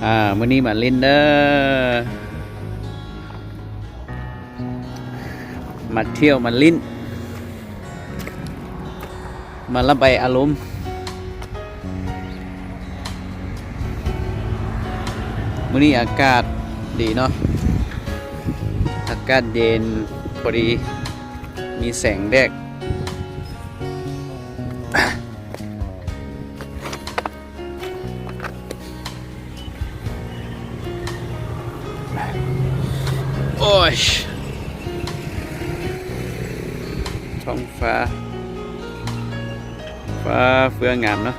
ອ່າ ມື້ນີ້ມາຫຼິ້ນເດີ ມາທ່ຽວມາຫຼິ້ນ ມາລະບາຍອາລົມ. ມື້ນີ້ອາກາດດີເນາະ ອາກາດເຢັນພໍດີ ມີແສງແດດ. ໂອ້ຍ ທ້ອງຟ້າ ຟ້າເຟືອງາມເນາະ.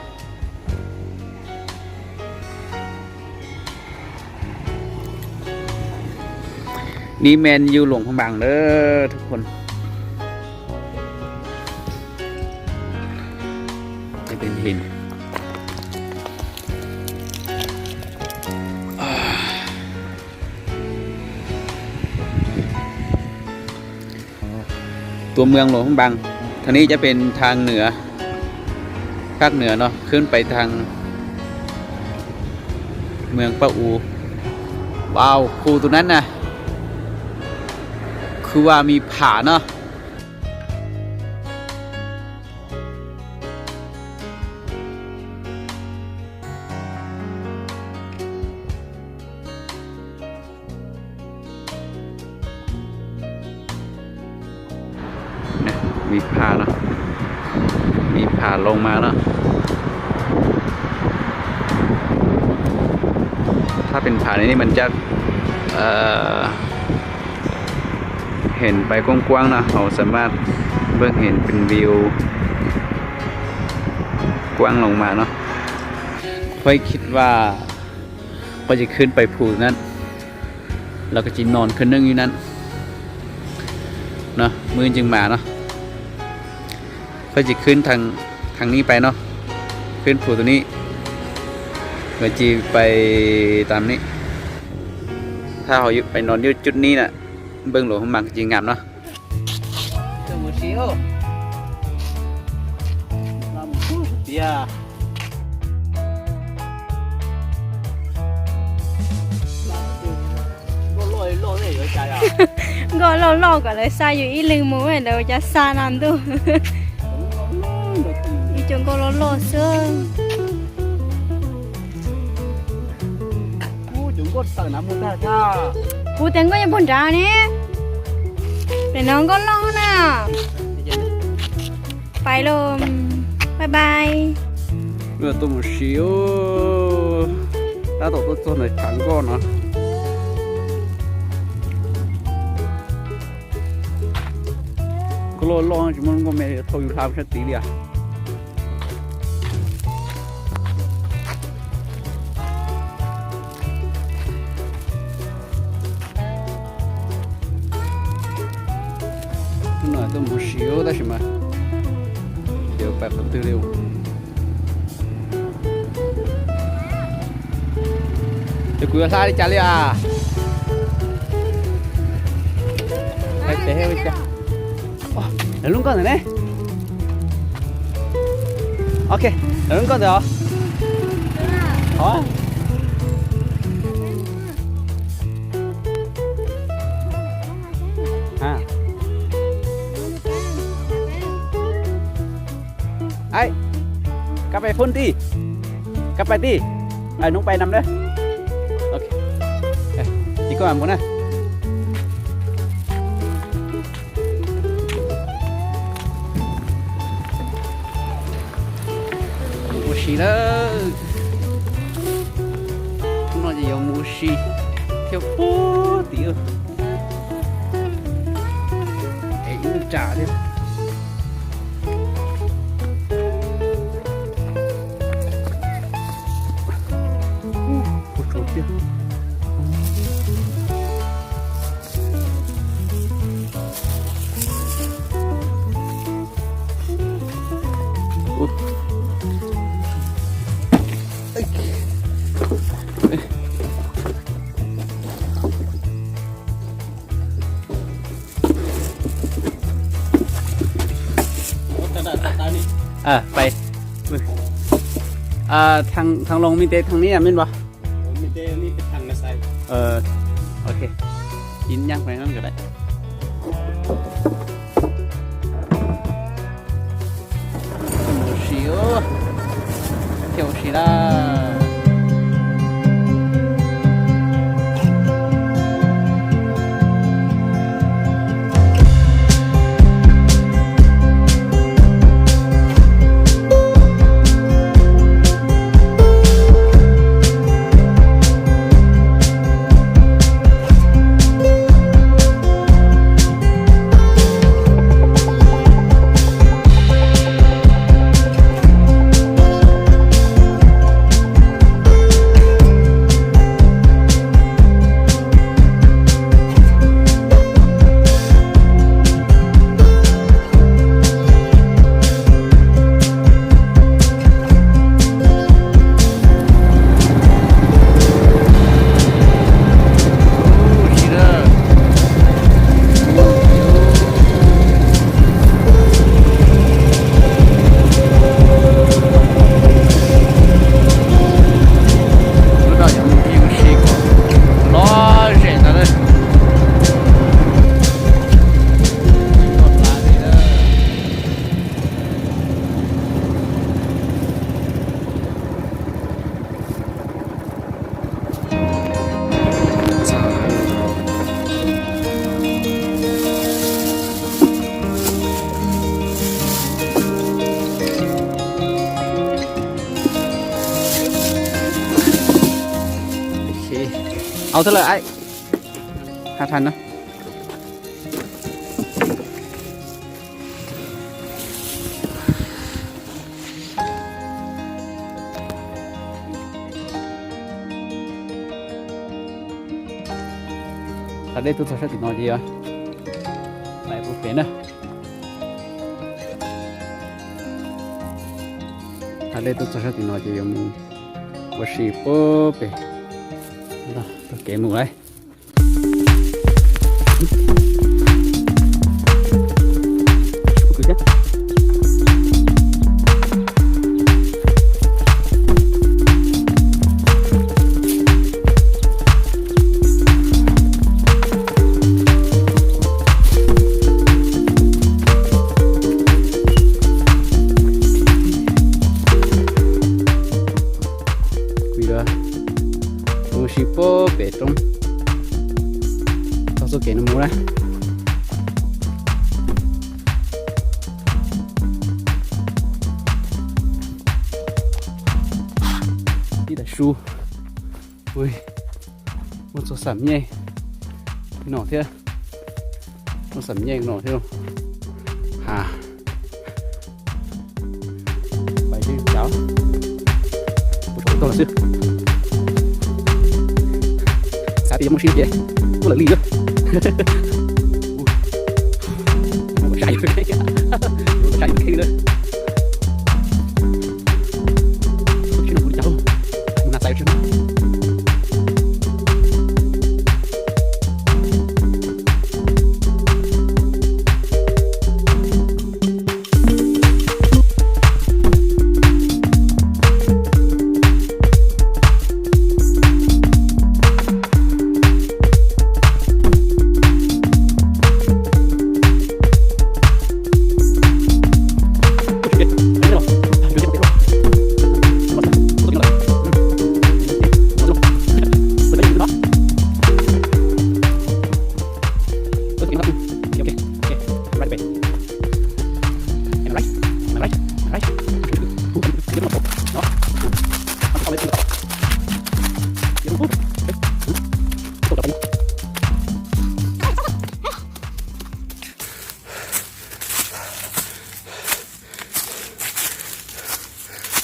ນີ້ແມ່ນຢູ່ຫຼວງພະບາງເດີທຸກຄົນ ຈະເປັນຫີນ ຕົວເມືອງຫຼວງພະບາງ. ທາງນີ້ຈະເປັນທາງເໜືອ ພາກເໜືອເນາະ ຂຶ້ນໄປທາງເມືອງປາອູ. ວ້າວ ພູຕົວນັ້ນນະ ຄືວ່າມີຜາເນາະ. ນີ້ ມີຜາເນາະ ມີຜາລົງມາເນາະ. ຖ້າເປັນຜານີ້ມັນຈະ ເອີ ເຫັນໄປກວ້າງໆເນາະ ເຮົາສາມາດເບິ່ງເຫັນເປັນວິວກວ້າງລົງມາເນາະ. ຂ້ອຍຄິດວ່າ ຂ້ອຍຈະຂຶ້ນໄປພູນັ້ນ ແລ້ວກໍຈະນອນຄືນໜຶ່ງຢູ່ນັ້ນເນາະ ມື້ອື່ນຈຶ່ງມາເນາະ. ຂ້ອຍຈະຂຶ້ນທາງ ທາງນີ້ໄປເນາະ ຂຶ້ນພູຕົວນີ້ ແລ້ວຈະໄປຕາມນີ້. ຖ້າເຮົາຢູ່ ໄປນອນຢູ່ຈຸດນີ້ນະ ເບິ່ງໂລກຂອງມັນກໍຈະງາມເນາະ. ເກາະຫຼອກໆ ກໍເລີຍຊາຢູ່ອີ່ລຶງໝູ່ ແລ້ວຈະຊານ້ຳດຸ ອີ່ຈົງເກາະຫຼອກໆ ເຊີ. ກູ ແຕງໂກ ຍັງບໍ່ໄດ້ນີ້ ແຕ່ນ້ອງກໍລອງນະ ໄປໂລມ ບາຍບາຍ. ເມື່ອຕົວໝູຊີໂອ ຕາໂຕໂຕໂຕໃນຖັງກ່ອນເນາະ ກໍລອງ ລອງ ມັນກໍແມ່ນເທົ່າຢູ່ທາງແຄດຕີເລຍ. ອ້າຍ ກັບໄປພຸ້ນຕິ ກັບໄປຕິ ອ້າຍ ນ້ອງໄປນຳເດີ ໂອເຄ ເອີ ອີກກ່ອນພຸ້ນນະ ໂອຊິເດີ ນ້ອງຈະຢອມໂອຊິ ທ່ຽວໂປຕິເອີ ເອ ອີ່ຈາເດີ. ເອີ ໄປ ເອີ ທາງ ທາງລົງມີແຕ່ທາງນີ້ແມ່ນບໍ່? ມີແຕ່ ເອີ ໂອເຄ ກິນຍ່າງໄປນັ້ນກໍໄດ້. ໂອເຄ ເອົາເທົ່າໃດອ້າຍ? ຫ້າພັນເນາະ. Cuida. Mu shi po pe tong. Tau so ke no mu la. Ti da shu. Ui. Mu so sam nye. Nọ thiê. Mu sam nye nọ thiê. Ha. ໄປຊື່ເຈົ້າ ບໍ່ຕ້ອງລະຊື່ ສາຕິຍັງບໍ່ຊິເດ ບໍ່ລະລີເດີ ບໍ່ໃຊ້ ບໍ່ໃຊ້ເລີຍ ຊິນະບໍ່ເຈົ້າ ໜ້າໃສຊື່.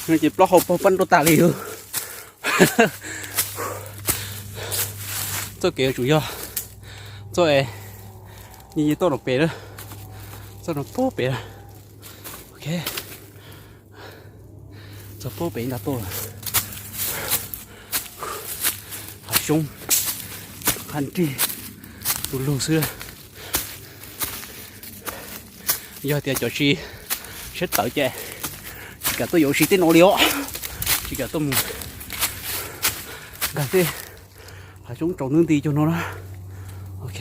Ngi ploh ho po pan to tali. Cho ke chu yo. Cho e. Ni ni to no pe de. Cho no po pe de. Ok. Cho po pe na to. Ha shong. Han ti. Tu lu sư. Yo tia cho shi. Shet tao che. Shi ka to yo shi te no lio. Shi ka to mu. Ka te. ຂາຊົງເຈົ້າໜຶ່ງຕີເຈົ້າເນາະ. ໂອເຄ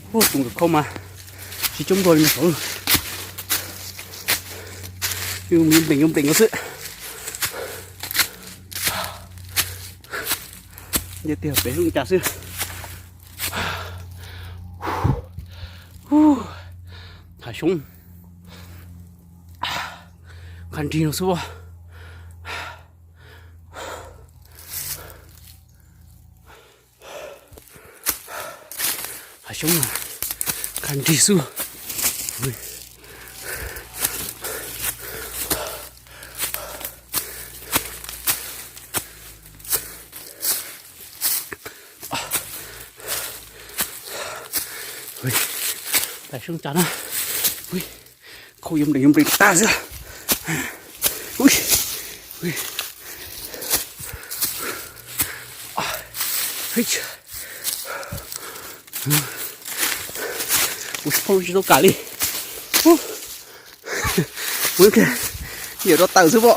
ໂອ້ ປຸງກັບເຂົ້າມາ ຊິຈົມດອຍແມ່ນເຂົາ ຢູ່ມີເປັງຢູ່ເປັງກໍຊື້ ຢ່າເຕີໄປລຸງຈາຊື້. ຂາຊົງ ຄັນທີເນາະ ສູ້ບໍ່? ຫາຊົງ ຄັນທີສູ້. ເຮີ້ຍ ໄປຊົງຈານນະ. ເຮີ້ຍ ເຂົາຢຳໄດ້ຢຳໄດ້ຕາຊະ. ອຸ້ຍ ອຸ້ຍ ເຮີ້ຍ ອຸ້ຍ ໂອ້ ຊິໂຕກາລີ. ໂອ້ ມື້ແກ ດຽວເຮົາເຕີຊະບໍ່?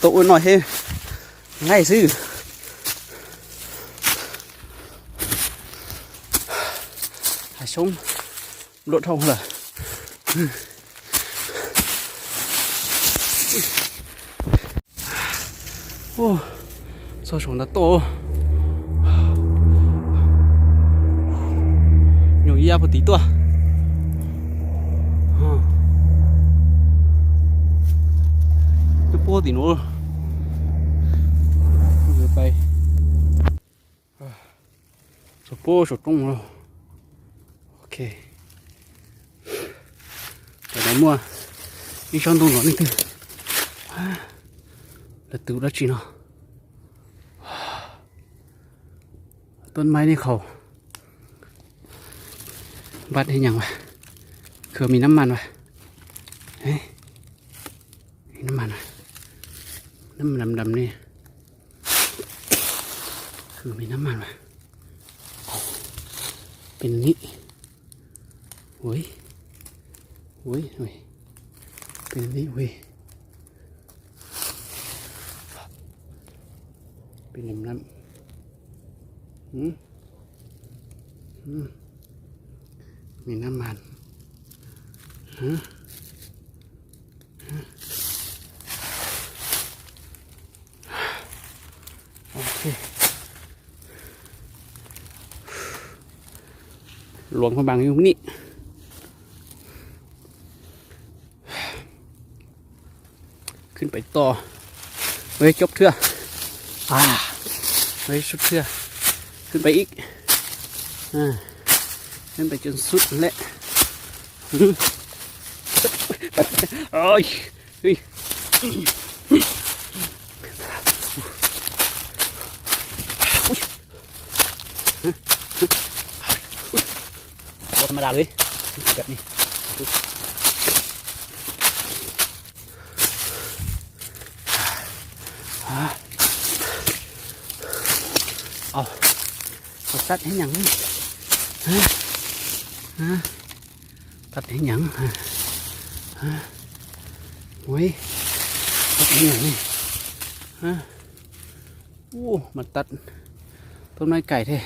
ໂຕອ້ວນໜ້ອຍເຮ ງ່າຍຊື່ ຫາຊົງ ໂດດທ້ອງເລີຍ. ໂອ້ ຊອສອງຕາໂຕ ໂຍຍາພໍດີຕົວະ. ຈະໂປ້ຕິໂນ ເດີນໄປ. ສະໂປສະຕົງເນາະ. ໂອເຄ ໄປໄດ້ມົວ ອີຊ່ອນຕົງໜອນນີ້ຕິ ລະຕຸລະຈີເນາະ. ຕົ້ນໄມ້ນີ້ເຂົາບັດເຮັດຫຍັງວະ? ຄືມີນ້ຳມັນວະ? ເຮີ້ຍ ມີນ້ຳມັນວະ? ນ້ຳມັນດຳໆນີ້ ຄືມີນ້ຳມັນວະ? ເປັນນີ້ ໂອ້ຍ ໂອ້ຍ ໂອ້ຍ ເປັນນີ້ເວີຍ ເປັນນ້ຳ ນ້ຳ ອືມ ອືມ ມີນ້ຳມັນ ຮະ? ໂອເຄ ຫຼວງພະບາງຢູ່ນີ້ ຂຶ້ນໄປຕໍ່ ເວີຍ ຈົບເທື່ອ ອາ ເວີຍ ສຸດເທື່ອ ຂຶ້ນໄປອີກ ອາ ຂຶ້ນໄປຈົນສຸດແຫຼະ ໂອ້ຍ ເຮີ້ຍ ບໍ່ທຳມະດາເລີຍ ແບບນີ້ ເອົາ ເອົາຕັດເຮັດຫຍັງນີ້ ຮະ ຮະ? ຕັດເຮັດຫຍັງ? ຮະ? ໂອ້ຍ ຕັດເຮັດຫຍັງນີ້? ຮະ? ໂອ້ ມາຕັດຕົ້ນໄມ້ໄກແທ້.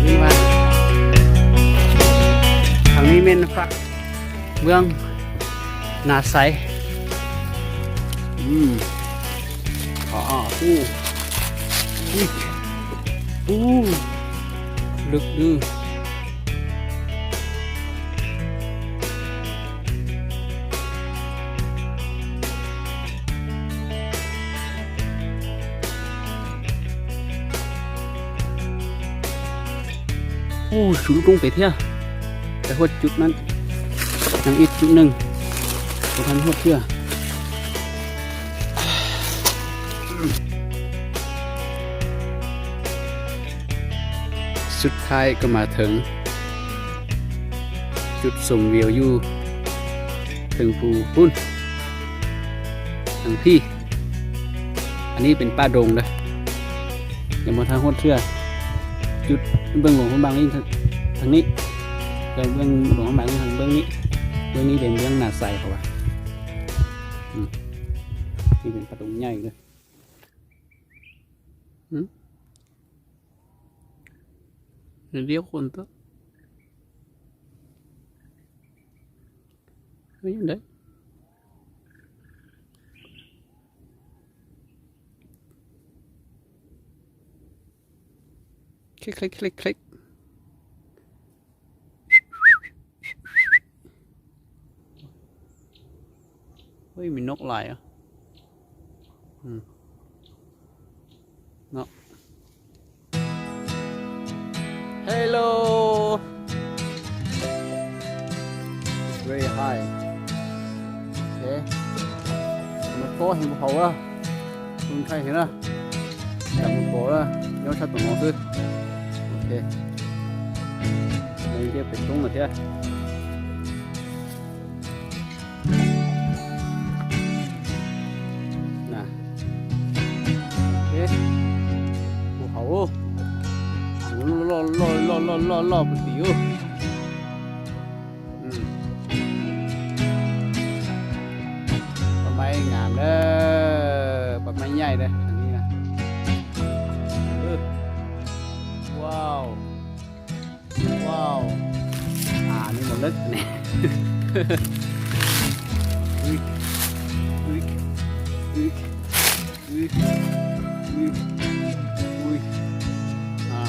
ນີ້ວ່າ ທາງນີ້ແມ່ນພະເບື້ອງນາໄຊ ອືມ ອາ ອູ້ ອຸ້ຍ ອູ້ ເລິກດື້. ໂອ້ ສູງລົງໄປເທື່ອ ໄປຮອດຈຸດນັ້ນ ຍັງອີກຈຸດໜຶ່ງ ບໍ່ທັນຮອດເທື່ອ. ສຸດທ້າຍກໍມາເຖິງຈຸດຊົມວິວຢູ່ເທິງພູພຸ້ນ ທາງພີ້. ອັນນີ້ເປັນປ່າດົງເດີ ຍັງບໍ່ທັນຮອດເທື່ອ. ຈຸດເບິ່ງຫຼວງພະບາງນີ້ທາງນີ້ ແຕ່ເບິ່ງຫຼວງພະບາງນີ້ທາງເບື້ອງນີ້ ເບື້ອງນີ້ເປັນເບື້ອງນາຊາຍເຂົາວ່າ. ອືມ ນີ້ເປັນປ່າດົງໃຫຍ່ເດີ. ຫືມ ດຽວຄົນເຕີ ເຮັດຫຍັງໄດ້? ຄລິກໆໆໆ ເຮີ້ຍ ມີນົກຫຼາຍອ່ະ. ອືມ ເນາະ. Hello. It's very high. ໂອເຄ ມັນກໍເຫັນພູເຂົາລະ ຄົນໄທເຫັນລະ ຈຳບໍ່ໄດ້ ຍ້ອນສັດຕົວນ້ອຍຊື່. ໂອເຄ ແລ້ວດຽວໄປຕົງລະເທື່ອ. ນະ ເອ ພູເຂົາ ຫຼໍ່ໆໆໆໆ ພຸ້ນຕິ. ອືມ ຕົ້ນໄມ້ງາມເດີ ຕົ້ນໄມ້ໃຫຍ່ເດີ ອັນນີ້ນະ. ເອີ ວ້າວ ວ້າວ ອ່າ ນີ້ມັນເລິກນີ້. ອຶກ ອຶກ ອຶກ ອຶກ ອຶກ ອຸ້ຍ ອ່າ.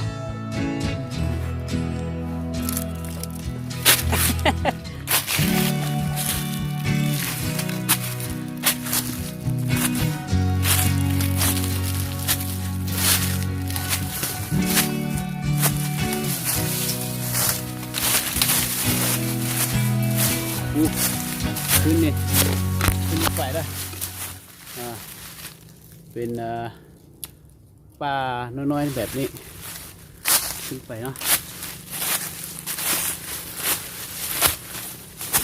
ໂອ້ ຂຶ້ນນີ້ ຂຶ້ນໄປລະ ອ່າ ເປັນ ເອີ ປ່ານ້ອຍໆແບບນີ້ ຂຶ້ນໄປເນາະ.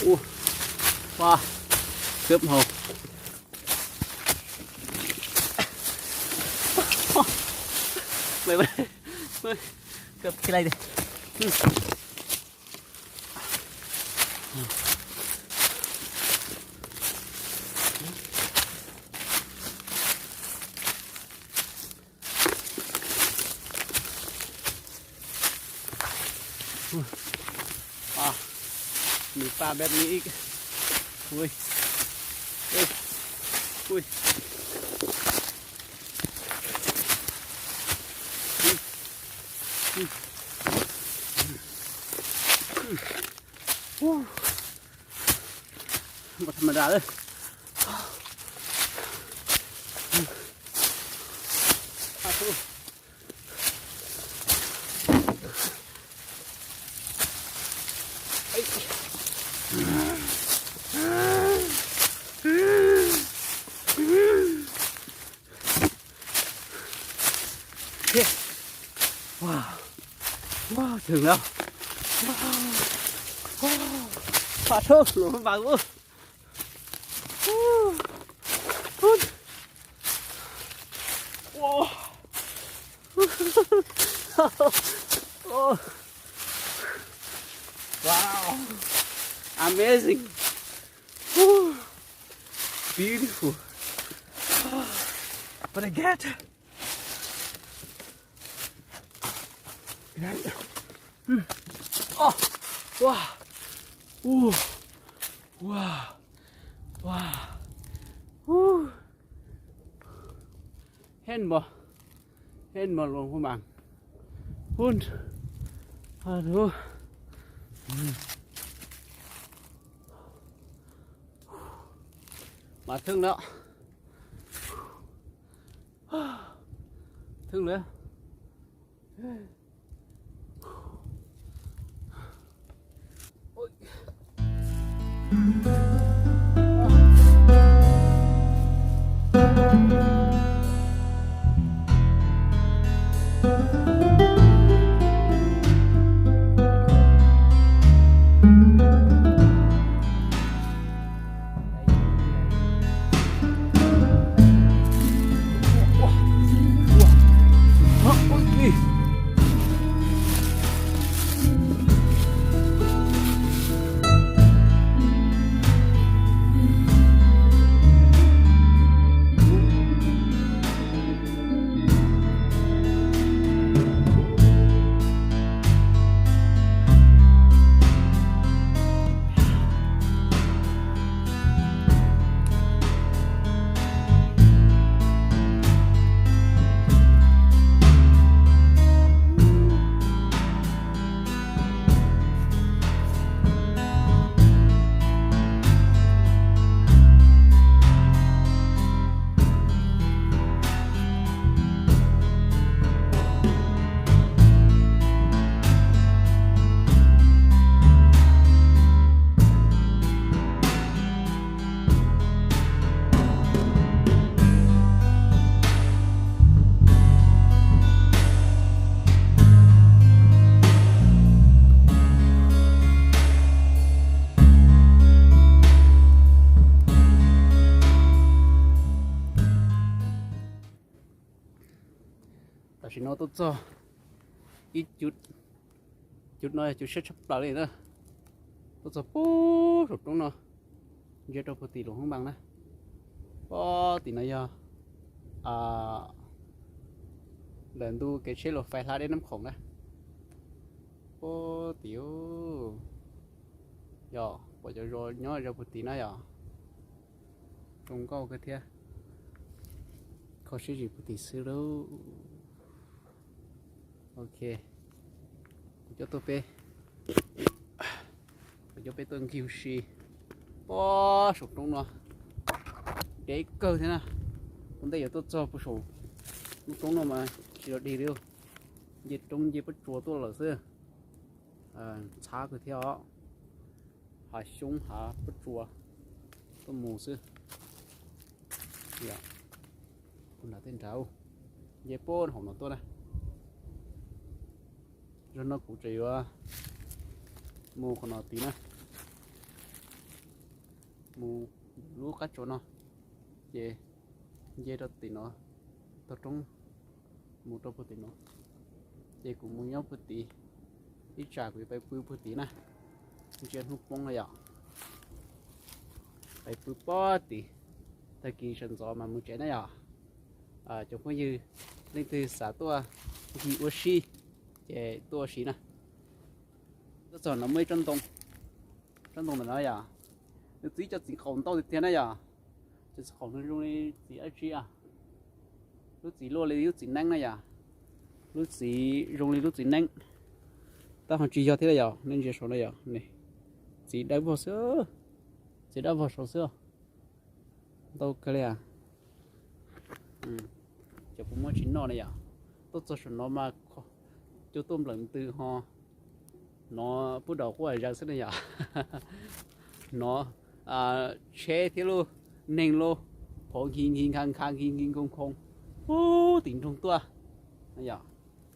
ໂອ້ ວ້າ ເກືອບເຮົາ ໄປ ໄປ ເກືອບຂີ້ໄລ່ເດ້. ອ່າ ມີປ່າແບບນີ້ອີກ. ໂອ້ຍ ໂອ້ຍ ໂອ້ຍ ໂອ້ ບໍ່ທຳມະດາເລີຍ. ໂອເຄ ວ້າວ ວ້າວ ເຖິງແລ້ວ ວ້າວ ວ້າວ ປາໂທ້ ຫຼວງພະບາງ ໂອ້ ໂອ້ ໂອ້ ວ້າວ amazing. Beautiful. But I get. ໂອ້ ວ້າວ ໂອ້ ວ້າວ ວ້າວ ໂອ້ ເຫັນບໍ່? ເຫັນບໍ່ ຫຼວງພະບາງ ພຸ້ນ ອາໂທ ມາເຖິງແລ້ວ ເຖິງແລ້ວ. ຕາຊິໂນຕຸດຊໍອີກຈຸດ ຈຸດນ້ອຍ ຈຸດເຊັດຊັບປາເລີຍເດີ. ຕຸດຊໍປູສູງຕົງເນາະ ເຢັດໂຕພຸຕິຫຼວງຫ້ອງບັງນະ. ປໍຕິນະຍາ ອາ ເດີນດູເກເຊໂລໄຟລາດເດນ້ຳຂອງນະ. ປໍຕິໂອ ຍາ ປໍຈະໂຍຍອດໂຕພຸຕິນະຍາ. ຕົງເກົ້າກະເທຍ ຂໍຊິຈິພຸຕິຊື່ໂລ. ໂອເຄ ກູຈະໂຕເປ ກູຈະເປຕົນຄິວຊີ. ປໍສົມຕົງເນາະ ເດັກເກີເທນະ. ຄົນໄດ້ຢາກຕົວຈອບປະສົມຕົງເນາະ ມາຊິລອດດີເດີ. ເຢັດຕົງເຢັດປະຈົວຕົວເລີເຊີ ເອີ ຊາຄືເທຍ ຫາຊົງຫາປະຈົວຕົ້ນໝູຊື້. ເດຍ ຄຸນນາເຕັ້ນເທົາ ເຢໂປ້ນຂອງໜໍຕົວນະ. ຈະນອກກູຈະຢູ່ວ່າ ໝູຂອງໜໍຕີນະ ໝູລູກກະໂຈນເນາະ. ເຢ ເຢໂຕຕີນເນາະ ໂຕຕົງ ໝູໂຕພຸຕິໂນ ເຈກູໝູຍອບພຸຕິ ອີຈາກູໄປປືພຸຕິນະ. ເຈນຫຸກໂມງລະຢາ ໄປປືປໍຕິ ຕະກີ້ສັນຈອນມາມື້ເຈນນະຢາ. ອາ ຈົງພວກຍື ເລັ່ງຕື່ສາຕົວ ກີໂອຊີ ເຈຕົວຊີນະ. ຕົວສອນນະເມື່ອຍຈອນຕົງ ຈອນຕົງນະຢາ ໜຶ່ງຈີຈະສີຂອງໂຕເທນນະຢາ. ຈະຂອງລຸງນີ້ສີອາຊີອາ ລຸງສີໂລເລ ລຸງສີແນງນະຢາ ລຸງສີລຸງລີ ລຸງສີແນງ. ຕາຂອງຈີຢອດເທລະຢາ ເນ້ນເຈໂຊນະຢາ ນີ້ ສີໄດ້ບໍ່ເສືອ ສີໄດ້ບໍ່ໂຊເສືອ ໂຕກະເລຍ. ອືມ ຈະປຸມມອດຊິນນອນນະຢາ ໂຕຈະສນອມາ ໂຈຕຸ້ມເຫຼັງຕື້ຮໍ ໜໍ ຜູ້ດອກກົວຢາກຊະນະຢາ ໜໍ ອາ ເຊເທໂລ ເນັງໂລ ໂພງຄິງຄິງຄັງຄັງຄິງຄິງຄົງຄົງ ໂອ້ ຕີນທຸງຕົວນະຢາ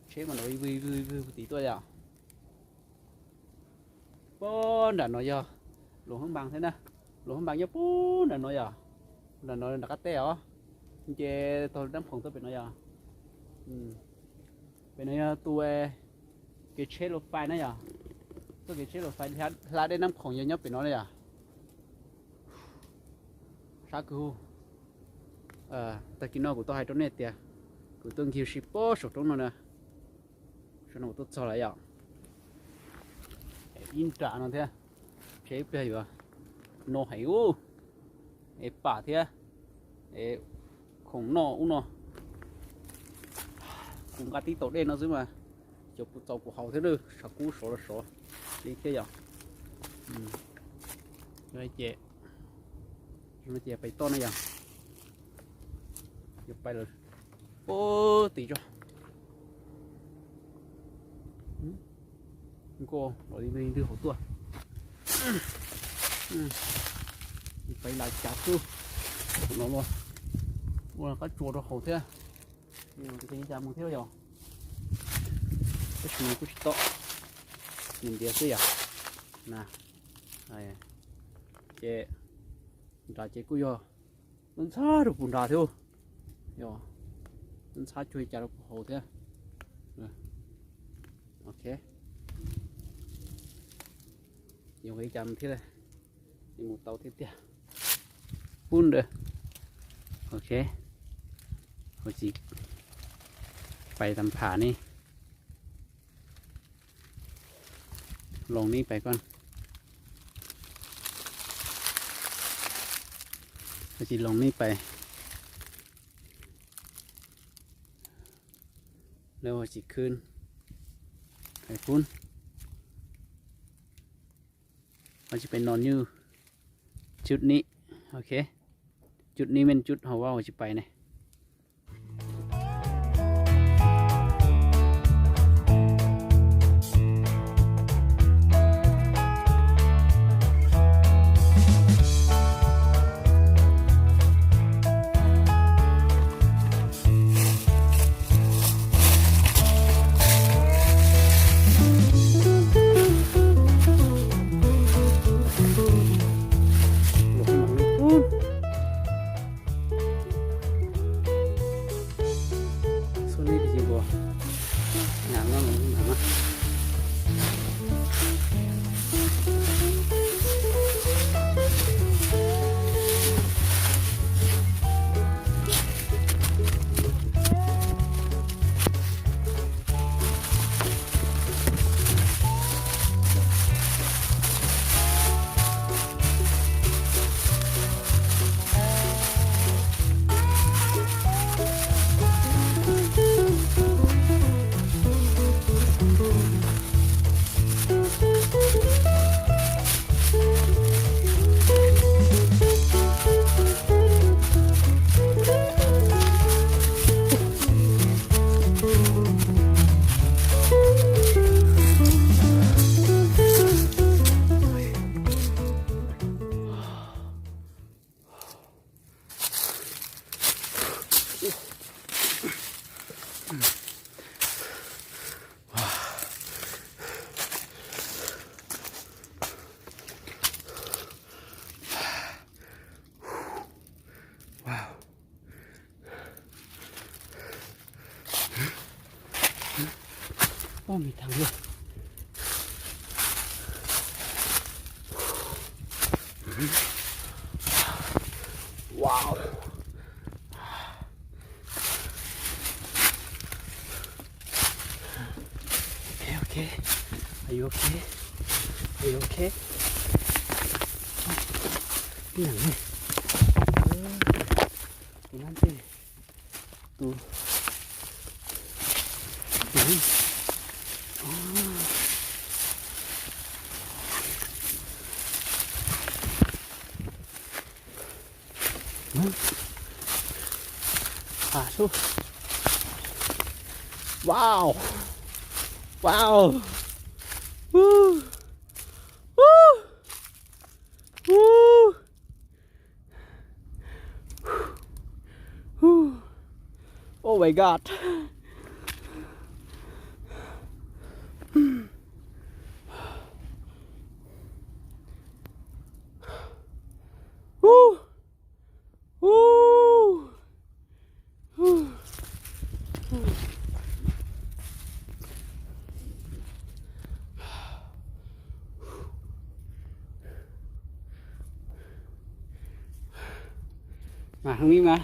ເຊມັນໂອຍວືວືວວື ຕີຕົວຢາ. ປອນດານນອຍຢາ ຫຼວງຫ້ອງບາງເທົ່ານັ້ນ ຫຼວງຫ້ອງບາງຢາ ປອນດານນອຍຢາ ດານນອຍດາກະແຕ້ອ ເຈໂຕນ້ຳຂອງໂຕເປັນນອຍຢາ ອືມ ເປັນນອຍຢາ ໂຕເກເຊໂລໄຟນະຢາ ໂຕເກເຊໂລໄຟ ລາດໄດ້ນ້ຳຂອງຢາ ເປັນນອຍຢາ. ຊາກູ ເອີ ຕະກີ້ນອກກູຕ້ອງໃຫ້ໂຕເນັດເຕຍ ກູຕ້ອງຄິວຊິໂປໂຊຕົງນອນນະ. ສະໜູຕຸດຊໍລະຢາ ອິນຕານອນເທ ເຊເປຍຢູ່ ໂນໄຫອູ ເອປາເທ ເອ ຂອງນອກອູນອ ກຸງກາຕິໂຕເດນອ ຊື້ມາ ເຈົ້າປູເຈົ້າກູເຮົາເທເດີ ຊາກູໂຊລະໂຊ ລີເທຢາ ອືມ ໄດ້ເຈ ໄດ້ເຈໄປຕໍ່ນະຢາ ຢ່າໄປເລີຍ. ໂອ້ ຕີຈ້ະ ອືມ ໂກ ບໍ່ໄດ້ ໄດ້ ໄດ້ຫົວຕົວ. ອືມ ໄປຫຼາຍຈັດຢູ່ເນາະ. ວ່າ ວ່າກໍໂຈດເອົາເຂົາແທ້. ນີ້ມັນເປັນຈັງຊີ້ ໝູ່ເທວດຽວ ກໍຊິມີຜູ້ຕິດຕໍ່ ຍິນເດຊືຢານະ ໄອ້ເຈ ດາເຈກຸຍອ ມັນຊາດູປຸນດາເທວຍອ ມັນຊາຈຸຍຈາລຸໂຮເທ ເອີ ໂອເຄ ຍົງໄປຈຳທີ່ເລີຍ. ມີໝູ່ເຕົ່າເຕ້ຍໆ ພຸ້ນເດີ. ໂອເຄ ເຮົາຊິໄປຕາມຜານີ້ ລົງນີ້ໄປກ່ອນ ເຮົາຊິລົງນີ້ໄປ ແລ້ວເຮົາຊິຂຶ້ນໄປພຸ້ນ. ເຮົາຊິໄປນອນຢູ່ຈຸດນີ້ ໂອເຄ ຈຸດນີ້ແມ່ນຈຸດເຮົາເວົ້າຊິໄປນະ. ໂຊນນີ້ໄປຈິງບໍ່ ງາມເນາະ ງາມເນາະ. ວ້າວ ໂອ້ ມີທາງເລືອກ ວ້າວ. Okay, okay. Are you okay? Are you okay? ອີ່ຫຍັງນີ້? ເອີ ຕົງນັ້ນຕິ ຕູ ຕູ ອໍ. ອາ ຊູ ວ້າວ ວ້າວ ວູ ວູ ວູ Oh my god. ມາທາງນີ້ມາ.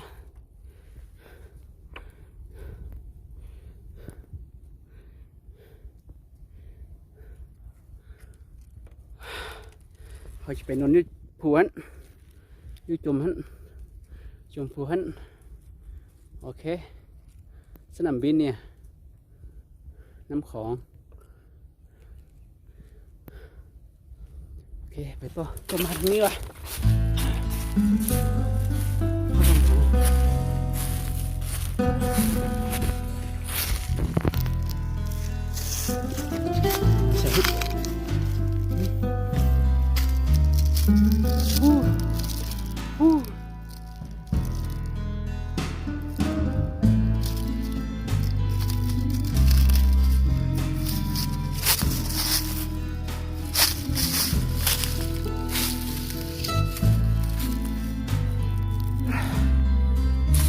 ເຮົາຊິໄປນອນຢູ່ພູຫັ້ນ ຢູ່ຈຸມຫັ້ນ ຈຸມພູຫັ້ນ. ໂອເຄ ສະໜາມບິນນີ້ ນ້ຳຂອງ. ໂອເຄ ໄປຕໍ່ ຕ້ອງມາທາງນີ້ວະ. ໃສ່ ອູ້ ອູ້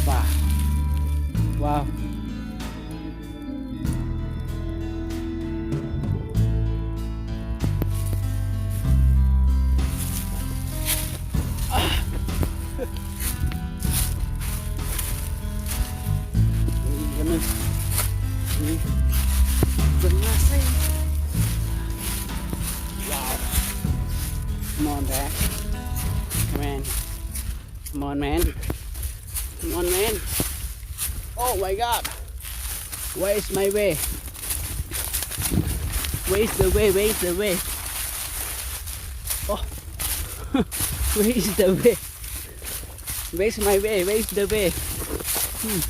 ວ້າວ ວ້າວ. ເບິ່ງມາຊິ ວ້າວ Come on, Dad. Come on. Come on, man. Come on, man. Oh my God. Where is my way? Where is the way? Where is the way? Oh. Where is the way? Where is my way? Where is the way? Hmm.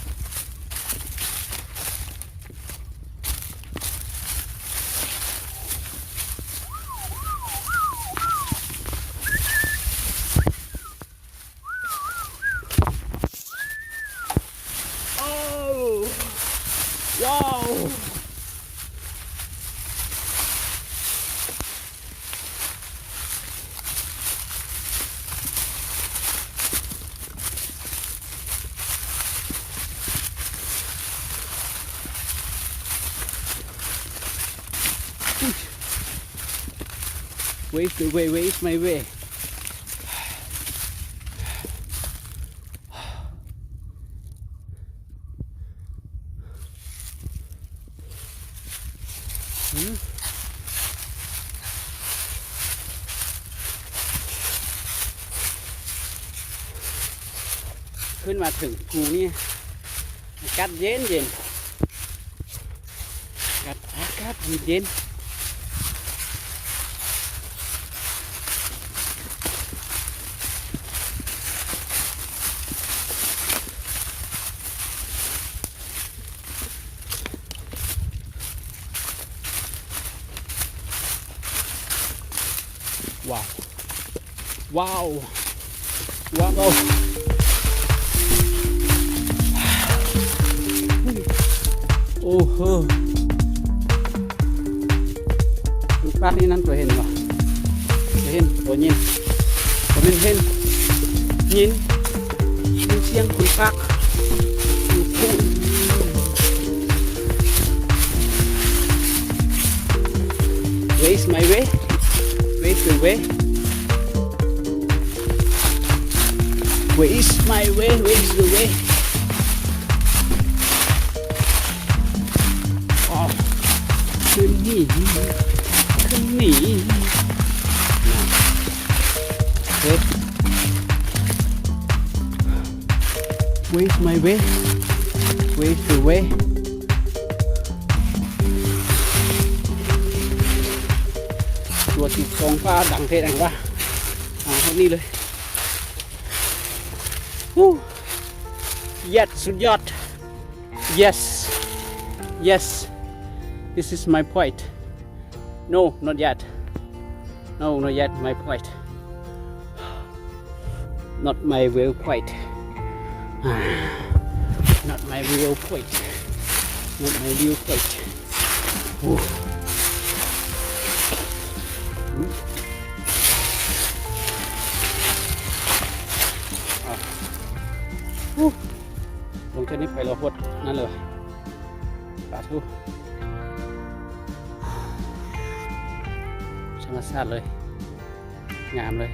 Oh! Wow! ເວສ ເວ ເວສ ໄມເວ ຂຶ້ນມາເຖິງພູນີ້ ອາກາດເຢັນໆ. ອາກາດ ອາກາດເຢັນໆ. ວ້າວ ວ້າວ ວ້າວ ໂອ້ໂຫ ມັນປາກນີ້ນັ້ນ ຕົວເຫັນບໍ່? ຕົວເຫັນ ຕົວຍິນ ບໍ່ແມ່ນເຫັນ ຍິນ ຍິນສຽງຄົນປາກ ຢູ່ພຸ້ນ. Where is my way? Where is the way? Where is my way? Where is the way? ອໍ ຂຶ້ນນີ້ ຂຶ້ນນີ້ ນະ ເຮີ້ຍ Where is my way? Where is the way? ຕົວທີ່ສອງຟ້າດັງແທ້ດັງວ່າ ອ່າ ເທົ່ານີ້ເລີຍ Woo! Yes ສຸດຍອດ Yes Yes This is my point. No, not yet. No, not yet, my point. Not my real point. Not my real point. Not my real point. Woo. ອ່າ ວູ້ ລົງເທື່ອນີ້ໄປລະຫົດນັ້ນເລີຍ ປາທູ ທຳມະຊາດເລີຍ ງາມເລີຍ.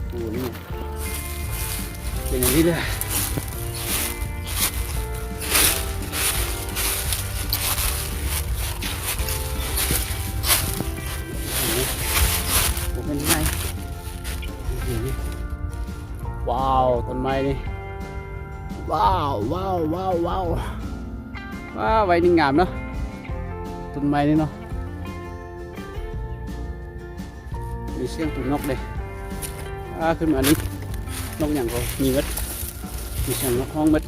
ໂອ້ ນີ້ເປັນຢ່າງນີ້ເລີຍ ບໍ່ແມ່ນງ່າຍ. ນີ້ ວ້າວ ຕົ້ນໄມ້ນີ້ ວ້າວ ວ້າວ ວ້າວ ວ້າວ ວ້າວ ໄວນີ້ງາມເນາະ ຕົ້ນໄມ້ນີ້ເນາະ. ມີສຽງຕົວນົກເດ້ ອ່າ ຂຶ້ນມານີ້ ເປັ ນົກຫຍັງກໍມີໝົດ ມີສຽງນົກຮ້ອງໝົດ.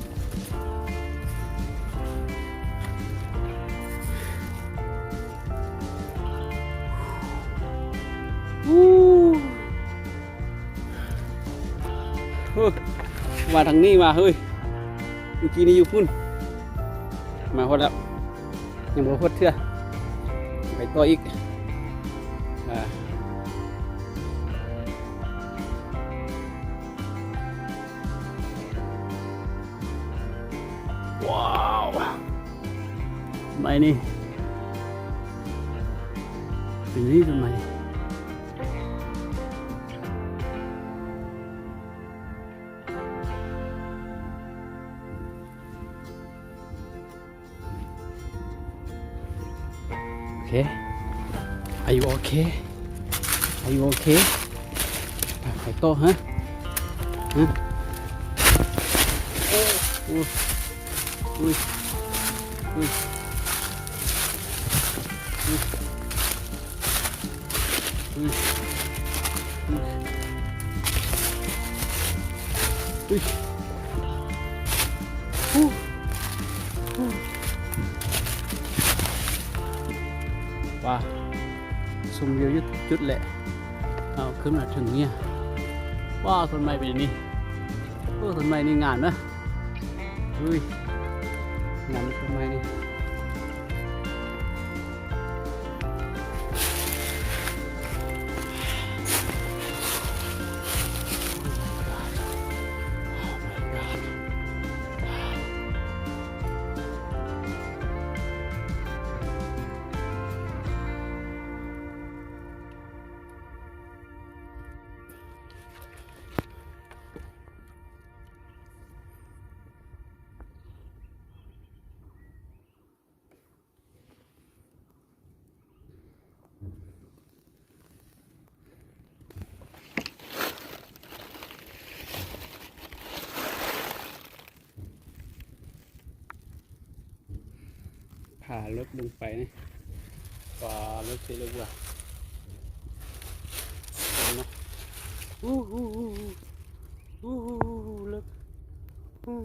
ໂອ້ ມາທາງນີ້ວ່າເຮີ້ຍ ເມື່ອກີ້ນີ້ຢູ່ພຸ້ນ ມາຮອດແລ້ວ ຍັງບໍ່ຮອດເທື່ອ ໄປຕໍ່ອີກ ອ່າ. ວ້າວ ໄມ້ນີ້ ເປັນນີ້ຕົ້ນໄມ້. ໂອເຄ Are you okay? Are you okay? ໄປຕໍ່ຮະ ຮະ ໂອ້ ໂອ້ຍ ອຸ້ຍ ອຸ້ຍ ອຸ້ຍ ອຸ້ຍ ອຸ້ຍ ອຸ້ຍ ອູ້ ອູ້ ວ້າ ຊົມວິວຢູ່ຈຸດແຫຼະ ເອົາ ຂຶ້ນມາເຖິງເນີ້ຍ ວ້າ ຕົ້ນໄມ້ເປັນອັນນີ້ ໂອ້ ຕົ້ນໄມ້ນີ້ງາມນະ ອຸ້ຍ ງາມຕົ້ນໄມ້ນີ້.ຜາເລິກລົງໄປນີ້ ປາເລິກຊິເລິກວ່າ ເນາະ ອູ້ ອູ້ ອູ້ ເລິກ ອູ້.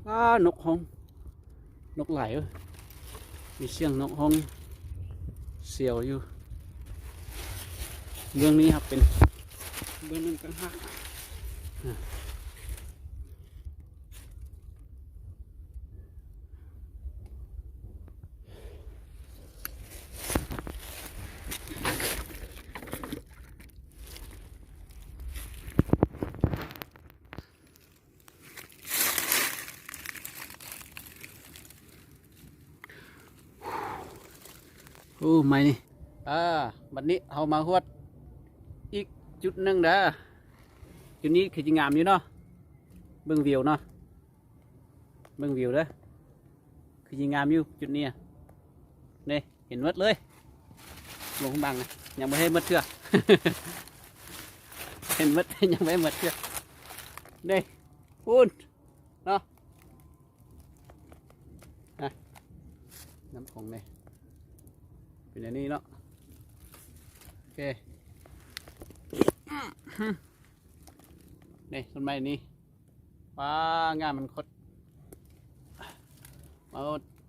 ອ້າ ນົກຮ້ອງ ນົກຫຼາຍເອີຍ ມີສຽງນົກຮ້ອງສຽວຢູ່ ເບື້ອງນີ້ຫາກເປັນເບື້ອງໜຶ່ງຕ່າງຫາກ. ໂອ້ ໄມ້ນີ້ ອ່າ ບັດນີ້ເຮົາມາຮອດອີກຈຸດໜຶ່ງເດີ ຈຸດນີ້ຄືຊິງາມຢູ່ເນາະ ເບິ່ງວິວເນາະ ເບິ່ງວິວເດີ ຄືຊິງາມຢູ່ຈຸດນີ້ ນີ້ ເຫັນໝົດເລີຍ ຫຼວງພະບາງນະ ຍັງບໍ່ເຫັນໝົດເທື່ອ ເຫັນໝົດ ຍັງບໍ່ເຫັນໝົດເທື່ອ ນີ້ ພຸ້ນເນາະ ນະ ນ້ຳຂອງນີ້ ເປັນອັນນີ້ເນາະ ໂອເຄ ນີ້ ຕົ້ນໄມ້ນີ້ ວ້າ ງາມມັນຄົດ ມາ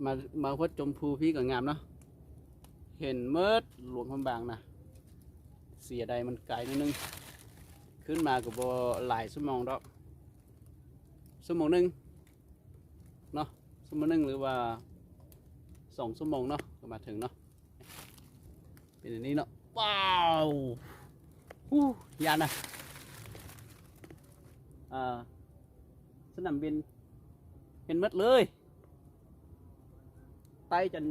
ມາ ມາຮອດຊົມພູພີ້ກໍງາມເນາະ ເຫັນໝົດຫຼວງພະບາງນະ ເສຍດາຍມັນໄກໜ້ອຍໜຶ່ງ ຂຶ້ນມາກໍບໍ່ຫຼາຍຊົ່ວໂມງດອກ ຊົ່ວໂມງໜຶ່ງເນາະ ຊົ່ວໂມງໜຶ່ງ ຫຼືວ່າສອງຊົ່ວໂມງເນາະ ກໍມາເຖິງເນາະ. ເປັນອັນນີ້ເນາະ ວ້າວ ຫູ ຢ້ານນະ ອ່າ ສະໜາມບິນ ເຫັນໝົດເລີຍ ໃຕ້ຈົນ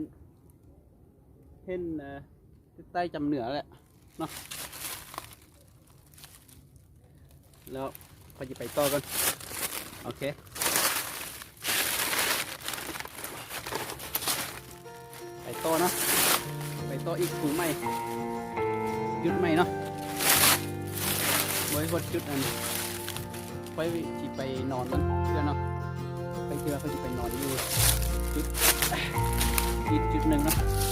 ເຫັນ ເອີ ໃຕ້ຈຳເໜືອແຫຼະເນາະ ແລ້ວຂ້ອຍຊິໄປຕໍ່ກ່ອນ ໂອເຄ ໄປຕໍ່ເນາະ ໄປຕໍ່ອີກພູໃໝ່ ຈຸດໃໝ່ເນາະ ບໍ່ໄດ້ຮອດຈຸດອັນ ຂ້ອຍຊິໄປນອນມັນເທື່ອເນາະ ຂ້ອຍເຊື່ອຂ້ອຍຊິໄປນອນຢູ່ຈຸດ ອີກຈຸດໜຶ່ງເນາະ.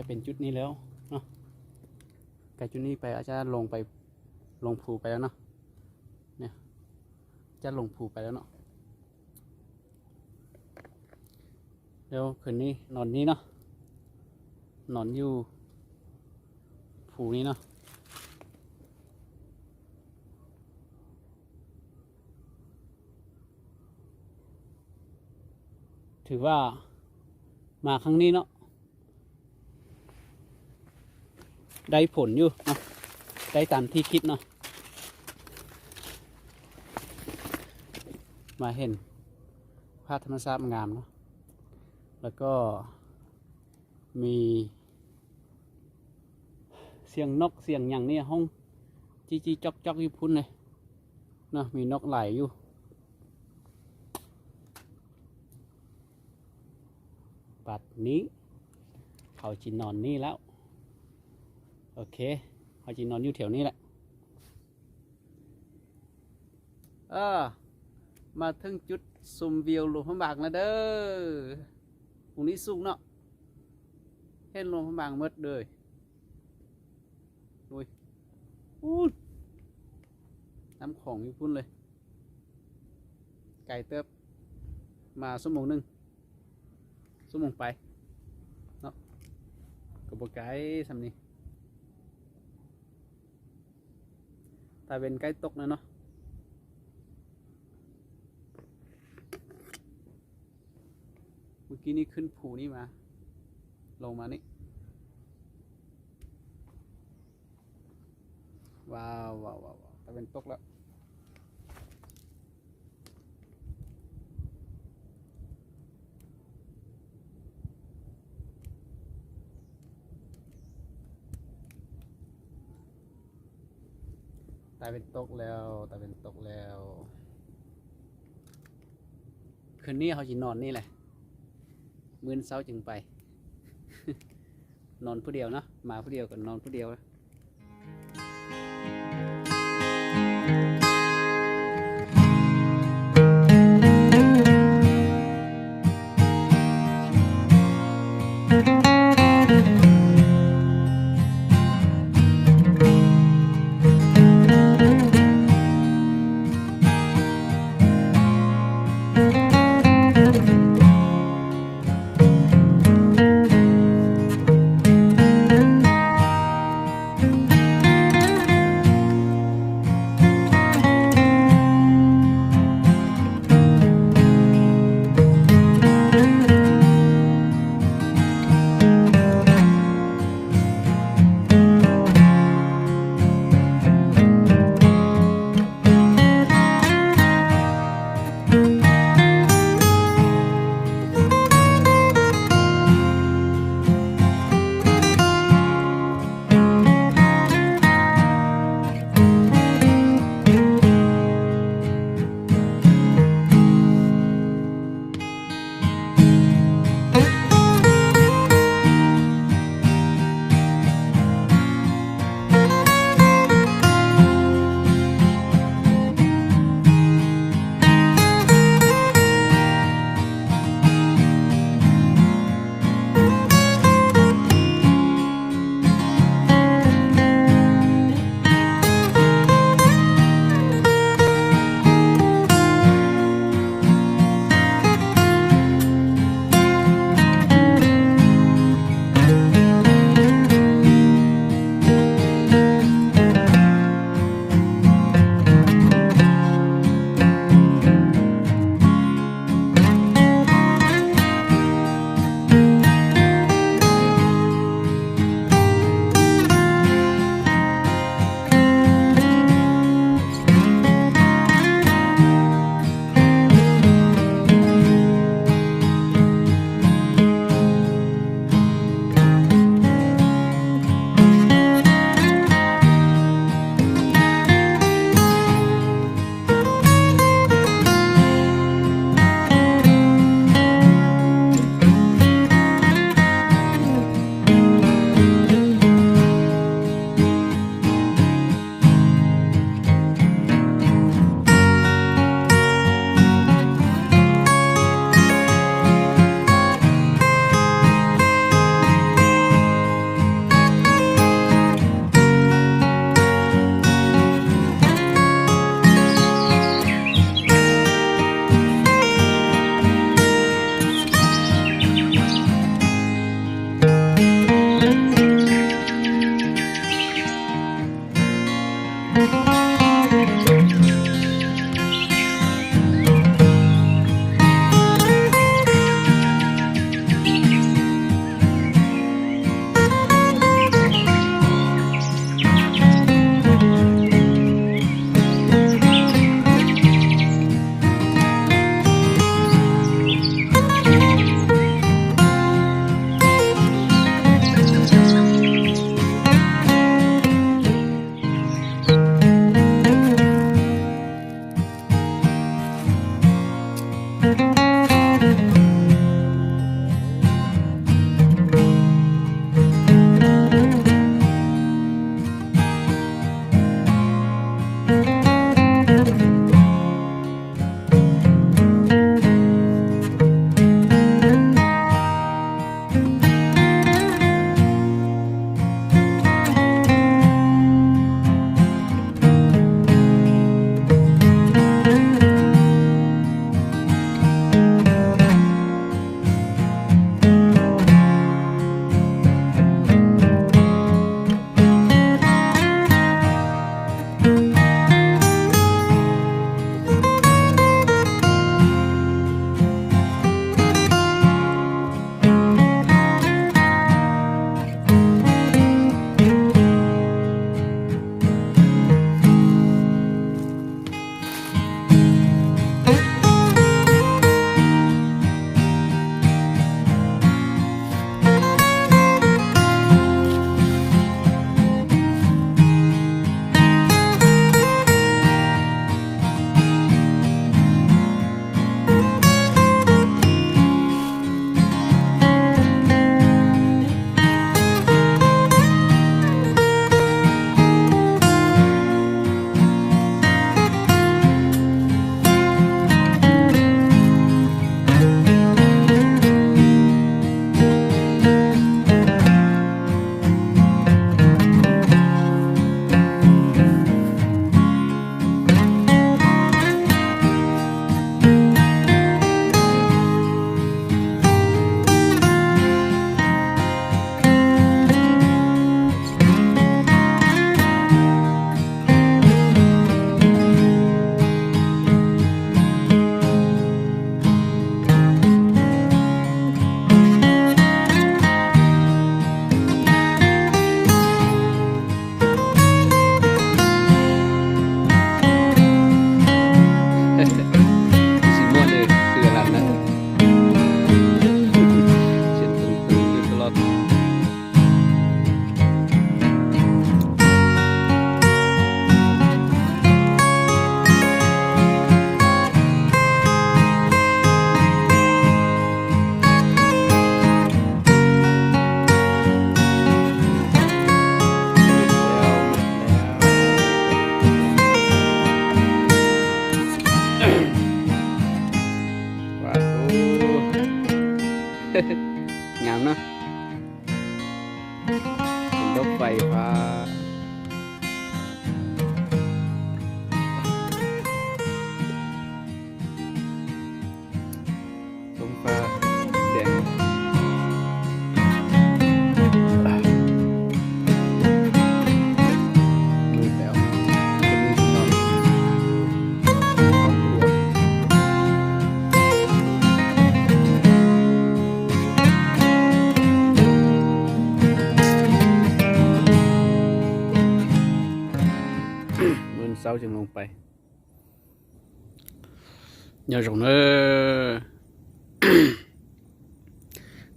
ເປັນຈຸດນີ້ແລ້ວເນາະ ໃກ້ຈຸດນີ້ໄປ ອາດຈະລົງໄປ ລົງພູໄປແລ້ວເນາະ ເນຍ ຈະລົງພູໄປແລ້ວເນາະ. ແລ້ວຄືນນີ້ນອນນີ້ເນາະ ນອນຢູ່ພູນີ້ເນາະ. ຖືວ່າມາຄັ້ງນີ້ເນາະ ໄດ້ຜົນຢູ່ເນາະ ໄດ້ຕາມທີ່ຄິດເນາະ. ມາເຫັນພາບທຳມະຊາດງາມເນາະ ແລ້ວກໍມີສຽງນົກສຽງຫຍັງນີ້ ຮ້ອງຈີ່ໆຈອກໆຢູ່ພຸ້ນເລີຍເນາະ ມີນົກຫຼາຍຢູ່. ບັດນີ້ເຮົາຊິນອນນີ້ແລ້ວ ໂອເຄ ເຮົາຊິນອນຢູ່ແຖວນີ້ແຫຼະ. ເອີ ມາເຖິງຈຸດຊົມວິວຫຼວງພະບາງແລ້ວເດີ. ໝ່ອງນີ້ສູງເນາະ ເຫັນຫຼວງພະບາງໝົດເລີຍ. ໂອ້ຍ ປູ້ນ ນ້ຳຂອງຢູ່ພຸ້ນເລີຍ ໄກເຕີບ ມາຊົ່ວໂມງໜຶ່ງ ຊົ່ວໂມງປາຍເນາະ ກໍບໍ່ໄກສ່ຳນີ້. ຕາເວັນໃກ້ຕົກແລ້ວເນາະ. ເມື່ອກີ້ນີ້ຂຶ້ນພູນີ້ມາ ລົງມານີ້ ວ້າວ ວ້າວ ຕາເວັນຕົກແລ້ວ. ຕາເວັນຕົກແລ້ວ ຕາເວັນຕົກແລ້ວ. ຄືນນີ້ເຮົາຊິນອນນີ້ແຫຼະ ມື້ເຊົ້າຈຶ່ງໄປ. ນອນຜູ້ດຽວເນາະ ມາຜູ້ດຽວກໍນອນຜູ້ດຽວ. ຊິມ່ວນເດີ ຄືອັນນັ້ນນະ ສຽງຕຶງໆຢູ່ຕະຫຼອດ. ວ້າວ ງາມເນາະ ເປັນລົດໄຟຟ້າ. ທ້ອງຟ້າແດງມືດແລ້ວ ມື້ເຊົ້າຈຶ່ງລົງໄປ. ຍາວສົງເນີ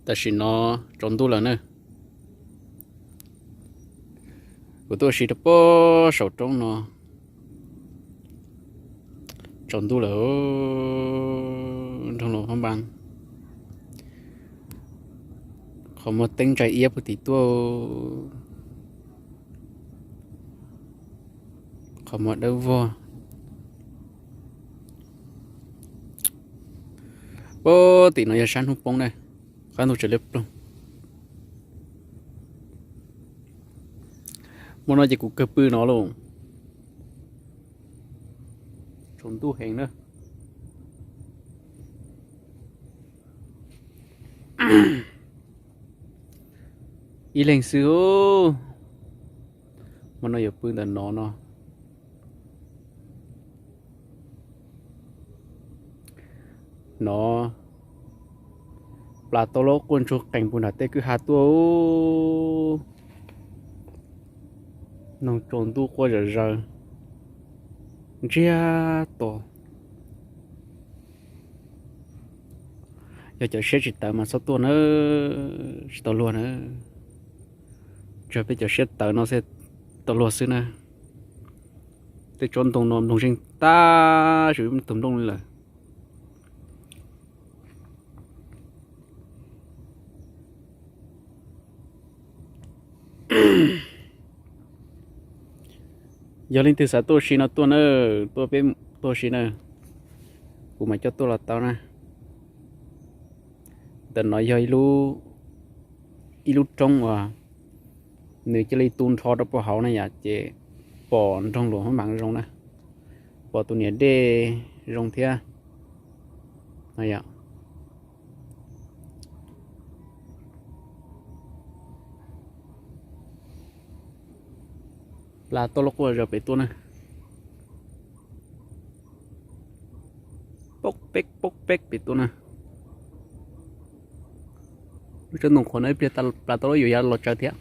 ແຕ່ຊິນອນ ຈອນດູແລ້ວເນີ ກູຕົວຊິຕະໂປເສົາຕົງນອ ຈອນດູແລ້ວ ໂອ້ ທົງໂລພຳບາງ ຂໍມາເຕັງໃຈອຽບກະຕິຕົວ. ຂໍມາເດີວໍ ໂປຕິເນາະ ຢ່າຊັນຫູປ່ອງເດີ ຄັນຫູຈະເລັບລົງ ໝໍນ້ອຍຈະກູເກີບປືເນາະໂລງ ຊົມຕູ້ແຮງເດີ. ອີ່ເຫຼັງຊື່ ໂອ້ ມັນນ້ອຍຢ່າປືນແຕ່ໜໍເນາະ ໜໍ ປາໂຕໂລ ກວນໂຊແກງປຸນຫາເຕະຄືຫາຕົວ ໂອ້ ນ້ອງໂຈນຕູ້ກວ່າຈະເຈີ ເຈຍໂຕ. ຢາກຈະເຊຍຈິດຕາມາຊອບຕົວເນີ ຊິຕຳຫຼວດເນີ ຈະເປັນຈະເຊຍເຕີເນາະ ເຊຍຕຳຫຼວດຊື່ນະ ແຕ່ໂຈນຕົງນອນລົງຊິງຕາ ຊີວິດມັນຕົມລົງນີ້ແຫຼະ ຍາລິນ ຖືສາໂຕຊິນະ ຕົວເນີ ຕົວເປັນ ໂຕຊິນະ ກູມາເຈົ້າຕົວລະເຕົານະ ແຕ່ໜ້ອຍຍ່ອຍລູ ອີລູຕົງວ່າ ໜຶ່ງຈະລີຕູນທໍດອກປະເຮົານະ ຢາກເຈ ປອນທົ່ງຫຼວງໃຫ້ມັງລົງນະ ປອນໂຕເນຍເດລົງເທຍ ນະຢາ ປາໂຕໂລກວ່າຈະໄປຕົວນະ ປົກເປັກ ປົກເປັກ ໄປຕົວນະ ຈະໜຸ່ງຄົນເອີຍ ປາໂຕໂລກຢູ່ຍາລອດເຈົ້າເທຍ.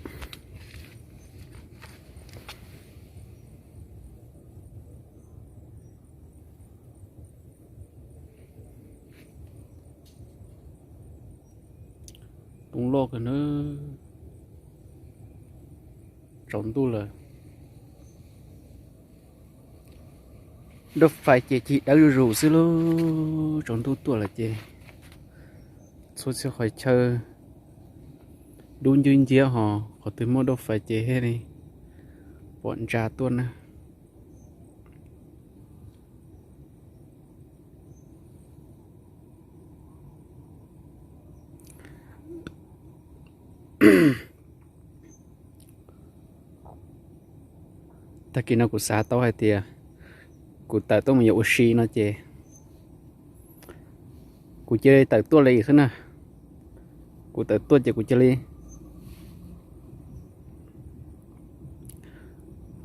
ຕົງໂລກກັນເນີ ຈອນດູເລີ ລົດໄຟເຈຈີເອົາຢູ່ຢູ່ຊື່ໂລ ຈອນດູຕົວລະເຈ ໂຊຊຽວຄອຍເຊີ ດູນຢືນເຢຍຫໍ ຂໍຕື່ມໂມລົດໄຟເຈເຮນີ້ ປອນຈາຕົວນະ. ຕາກີ້ນະ ກູສາໂຕໃຫ້ເຕຍ ກູເຕີໂຕມາຢູ່ໂອຊີນະເຈ ກູເຈເຕີຕົວເລີຍອີກຂຶ້ນນະ ກູເຕີຕົວເຈ ກູຈະລີ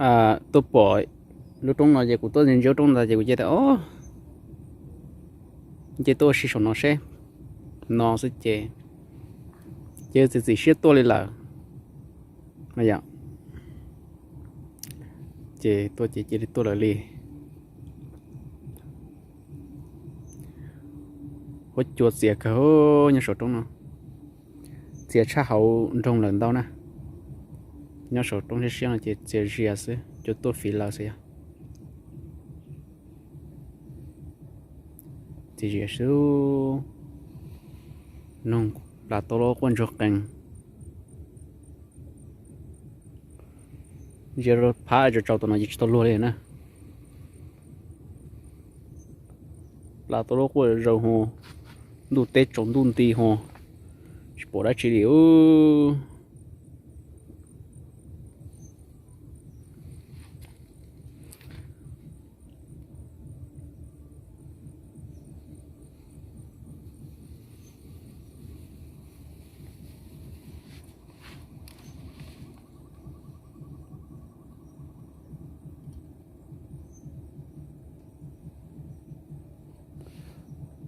ອ່າ ຕົວປອຍ ລູກຕົງເນາະເຈ ກູຕົວເຈ ຕົງຕາເຈ ກູເຈແຕ່ ໂອ້ ເຈຕົວຊິສອນເນາະເຊ ເນາະຊິເຈ ເຈຊິຊິເຊຕົວເລີຍລະ ນະຢາ ເຈຕົວເຈ ເຈຕົວເລີຍລີ ຫົວຈົວເສຍກະໂຫຍາໂສຕົງເນາະ ເສຍຊາເຮົາດົງເລີນເຕົານະ ຍາໂສຕົງເຊຊຽງເຈ ເສຍເຊຍຊື ຈົວຕົວຟີລາວເສຍ ເສຍເຊຍຊື ນົງປາໂຕໂລກວນໂຈແກງ ເຢລົດພາຈະເຈົ້າຕົວນະ ເຢຕົວລົວເລີຍນະ ປາໂຕໂລກວນໂຈໂຮ ດູເຕຈົງດູນຕີໂຮ ຊິໂປດາຊິລິໂອ.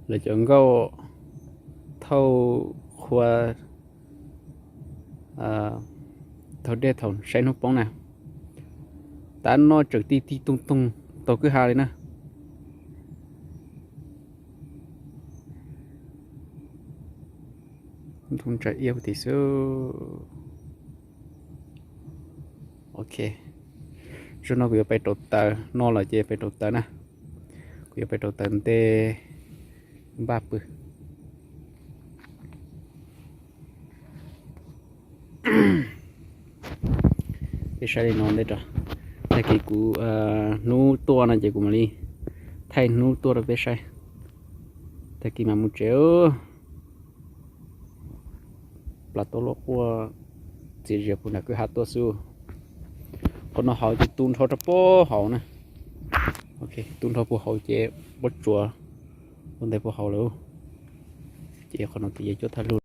ແລ້ວຈະເອົາເທົ່າຄົວ ເອີ ເທົ່າແດດເທົ່າໄຊນຸປ່ອງນະ ຕານອດຈາກຕີຕີຕຸງຕຸງ ໂຕຄືຫາເລີຍນະ ທຸນຈະອຽວທີ່ສຸດ ໂອເຄ ຊຸນອກ ກູຢາກໄປໂຕເຕີ ນອນແລ້ວເຈ ໄປໂຕເຕີນະ ກູຢາກໄປໂຕເຕີແຕ່ ບາບປຶ ເປຊາຍໄດ້ນອນເດ້ດອ ແຕ່ກີ້ກູ ເອີ ນູຕົວນະເຈ ກູມາລີ ໄທນູຕົວລະເປຊາຍ ແຕ່ກີ້ມາໝູເຈ ເອີ ປາໂຕໂລກວ່າ ເຈເຈ ພຸ້ນນະ ຄືຫາຕົວຊູ ຄົນເຮົາຈະຕູນທໍດອກປະເຮົານະ ໂອເຄ ຕູນທໍດອກປະເຮົາເຈ ບໍ່ຈົວ ຄົນໄທພວກເຮົາເລີຍ ເຈ ຄົນເຮົາເຈ ຈົວທະລຸ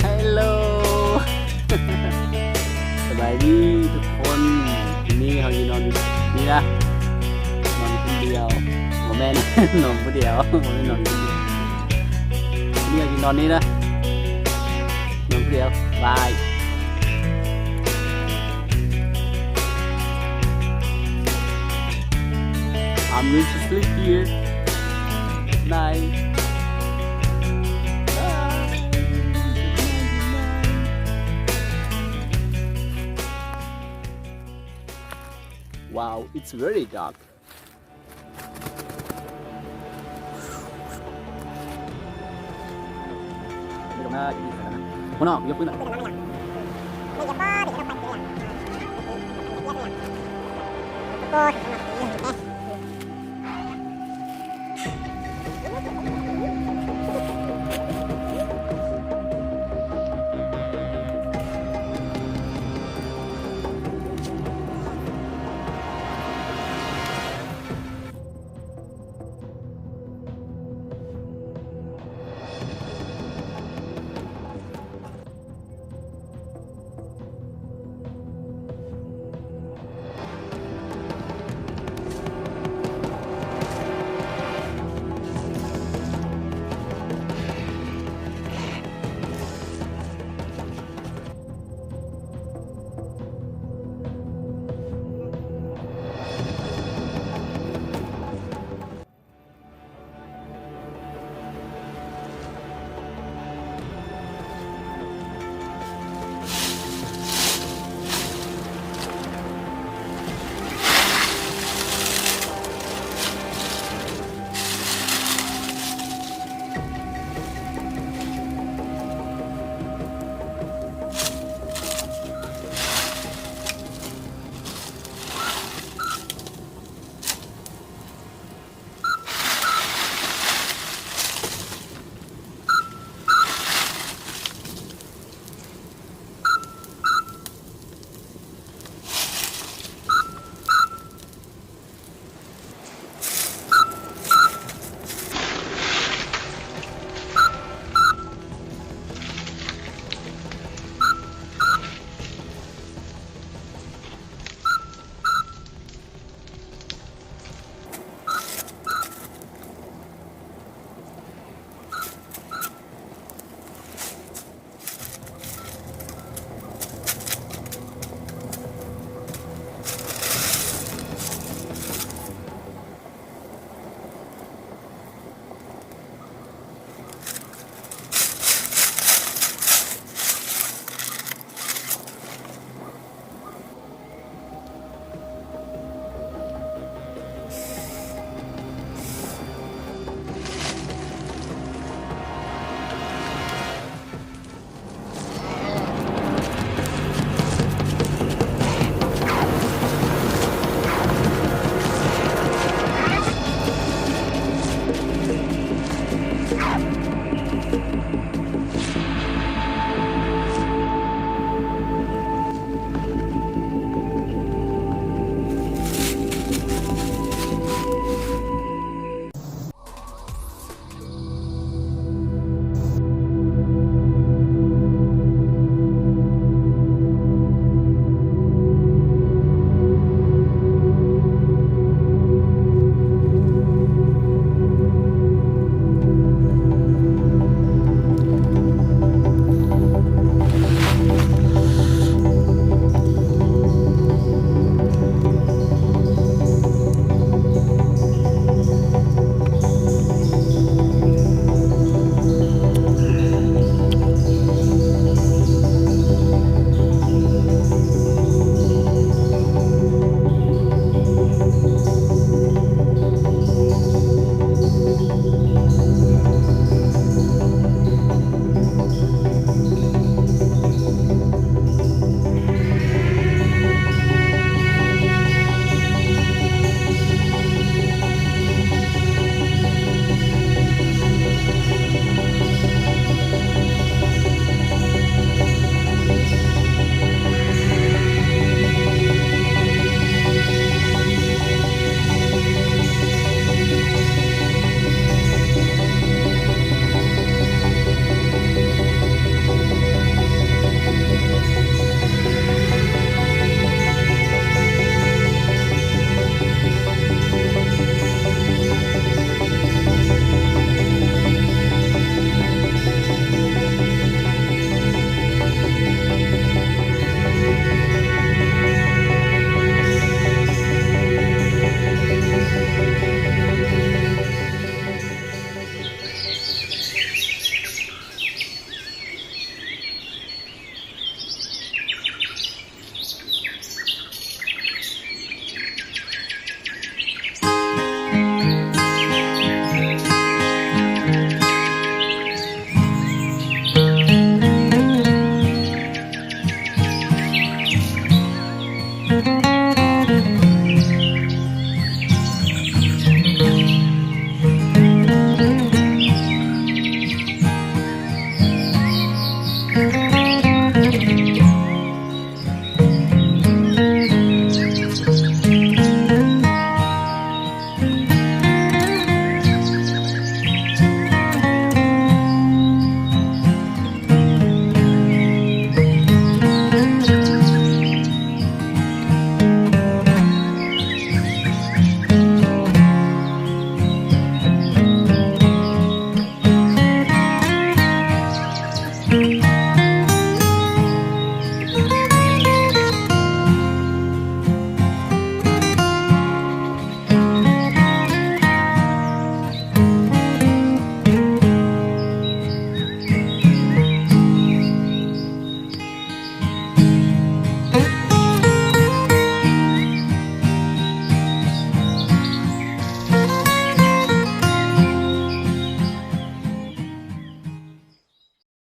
Hello ສະບາຍດີທຸກຄົນ ມື້ນີ້ເຮົາຢູ່ນອນນີ້ນະ ນອນຄົນດຽວ ບໍ່ແມ່ນ ນອນຜູ້ດຽວ ບໍ່ແມ່ນນອນຄົນດຽວ ມື້ນີ້ເຮົາຢູ່ນອນນີ້ນະ ນອນຜູ້ດຽວ ບາຍ I'm going to sleep here. Night. Wow, it's very dark. ຫົວໜອກ ຍົກຂຶ້ນ.